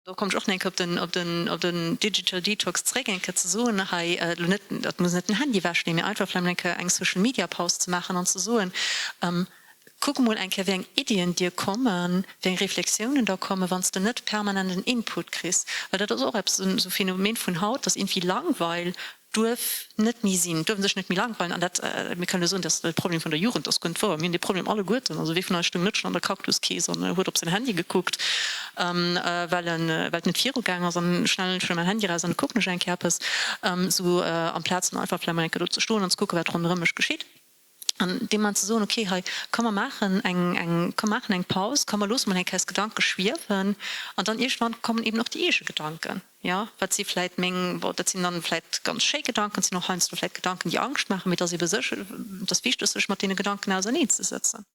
Do kommen ech och nach eng Kéier op den, op den, op den Digital Detox zréck, eng Kéier ze soen, hei elo net, dat muss net den Handy ewechleeën, mee einfach vläicht mol eng Kéier eng Social Media Paus ze maachen an ze soen, kuck emol eng Kéier wéi eng Iddien dir kommen, wéi eng Reflexiounen der kommen, wann s de net permanent en Input kriss. Well dat ass och eppes, esou e Phänomen vun haut, dass iergendwéi Langweil duerf net méi sinn, duerfen sech net méi langweilen an dat, mir kënnen elo soen, dat ass de Problem vun der Jugend, dat ass guer net wouer, mir hunn dee Problem alleguerten, also wee vun eis stoung net schonn an der Cactuskees an huet op säin Handy gekuckt, well en, well et net virugaang ass an schnell, ech huele mäin Handy eraus an kucken ech eng Kéier eppes, sou amplaz dann einfach vläicht mol eng Kéier do ze stoen an ze kucken, wat ronderëm mech geschitt. An deem Moment ze soen, okay, hei, komm mer maachen eng, eng, komm mer maachen eng Paus, komm mer loosse mol eng Kéier eis Gedanke schwiewen. An dann iergendwann kommen eben och déi eege Gedanken, jo, wat si vläit meng, bon, dat sinn dann vläit ganz schéi Gedanken, et sinn och heiansdo vläit Gedanken, déi Angscht maachen, mee et ass ebe sécher, et ass wichteg, sech mat deene Gedanken auserneenzesëtzen.